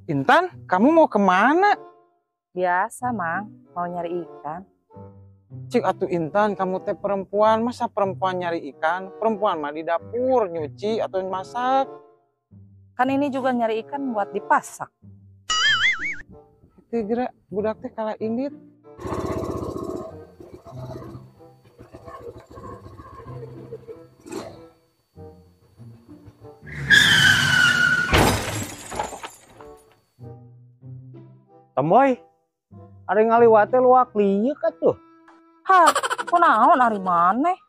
Intan, kamu mau kemana? Biasa, Mang. Mau nyari ikan. Cik atuh Intan, kamu teh perempuan. Masa perempuan nyari ikan? Perempuan mah di dapur, nyuci atau masak. Kan ini juga nyari ikan buat dipasak. Itu gerak, budak teh kalah indit. Tomboy, ari ngaliwat teh luak liuk atuh. Hah, kunaon ari maneh?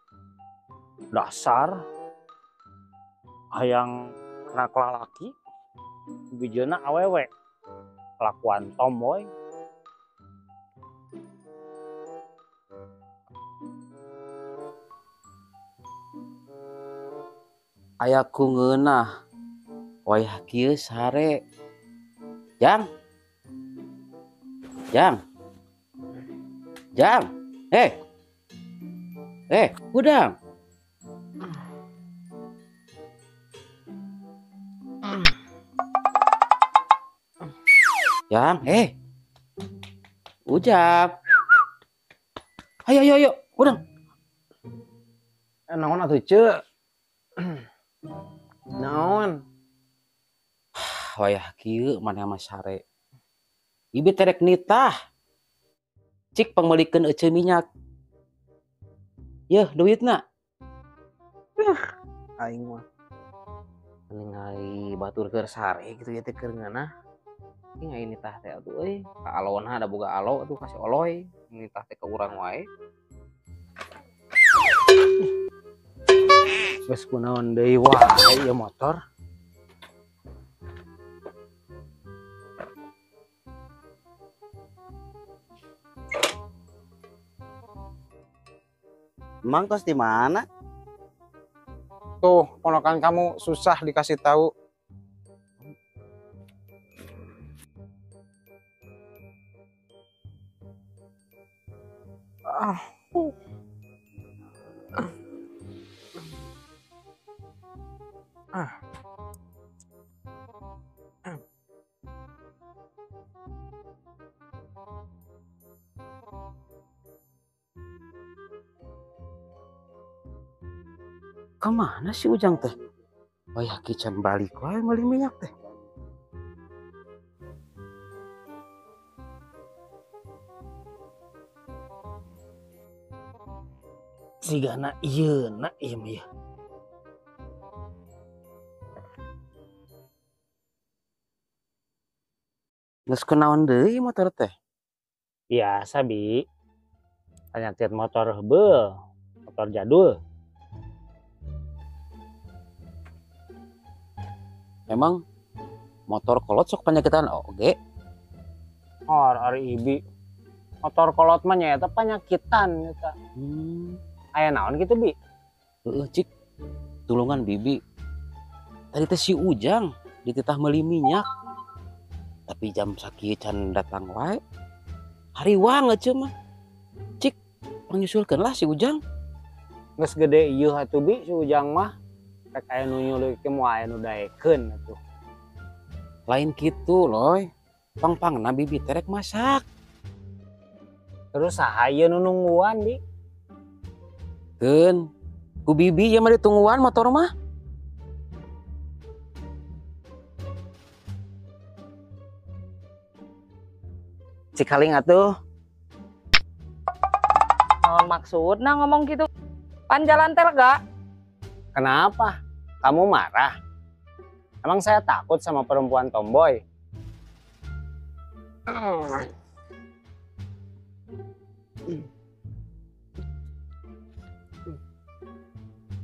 Dasar hayang kena kelalaki, bijena awewe. Kelakuan tomboy. Aya ku ngeunah wayah kieu sare. Jang. Jang. Jang. Udang. Jang, Ujang. Ayo, ayo, ayo, udang. Naon atuh, Ceu? Naon? Wayah kieu maneh mah sare. Ibi terek nitah. Cik pangmeulikeun eceu minyak. Yeuh duitna. Aing mah ningali batur keur sare gitu ya teh keur ngeunah. Ini aing nitah teh atuh euy, ka alona ada boga alo atuh kasih oloy, nitah teh ka urang wae. Geus kunaon deui wae ieu motor. Emang tos di mana? Tuh, ponakan kamu susah dikasih tahu. Kemana sih Ujang teh? Wayah kican balik wae meuli minyak teh. Sigana ieu na ieu mah. Geus kunaon deui motor teh? Biasa, Bi. Penyakit motor heubeul, motor jadul. Emang motor kolot sok penyakitan oge? Or ari ibi. Motor kolot mah nyaeta penyakitan eta. Aya naon kitu, Bi? Heeh, Cik. Tulungan Bibi. Tadi teh si Ujang dititah meuli minyak. Tapi jam sakieu can datang wae. Hariwang eceu mah. Cik, panyusulkeun lah si Ujang. Geus gede ieu atuh Bi si Ujang mah. Rek aya nu nyuluikeun teh moal aya nu daekeun atuh. Lain kitu, Loy. Pang-pangna Bibi teh rek masak. Terus saha ieu nu nungguan, Bi? Keun, ku Bibi ieu mah ditungguan motor mah. Cikaling atuh. Naon maksudna ngomong gitu? Pan jalan teh lega. Kenapa? Kamu marah? Emang saya takut sama perempuan tomboy?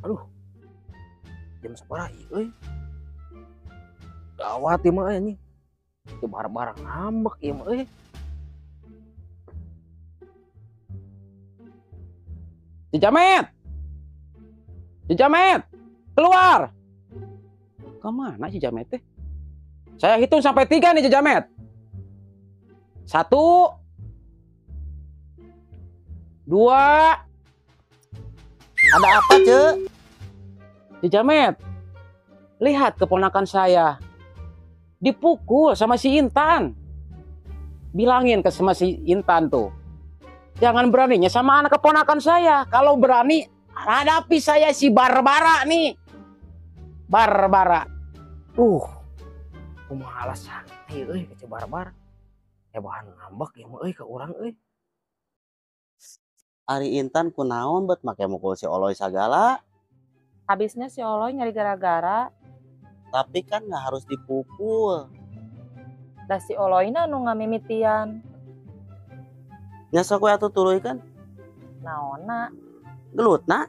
Aduh. Jam sabaraha ieu euy? Gawat ieu mah anjing. Teu barang-barang ngambek ieu mah euy. Cijamet! Cijamet! Keluar! Kemana Cijamet teh? Saya hitung sampai 3 nih Cijamet. 1, 2. Ada apa, Cek? Cijamet, lihat keponakan saya. Dipukul sama si Intan. Bilangin ke sama si Intan tuh. Jangan beraninya sama anak keponakan saya. Kalau berani, hadapi saya si Barbara nih. Barbara. Kumaha alasan ieu euy ka Barbar. Hebohan ngambek ieu mah euy ka urang euy. Ari Intan kunaon bet make mukul si Oloy sagala? Habisnya si Oloy nyari gara-gara. Tapi kan nggak harus dipukul. Dah si Oloyna nu ngamimitian. Nya sok we atuh tuluykeun. Naonna? Gelutna.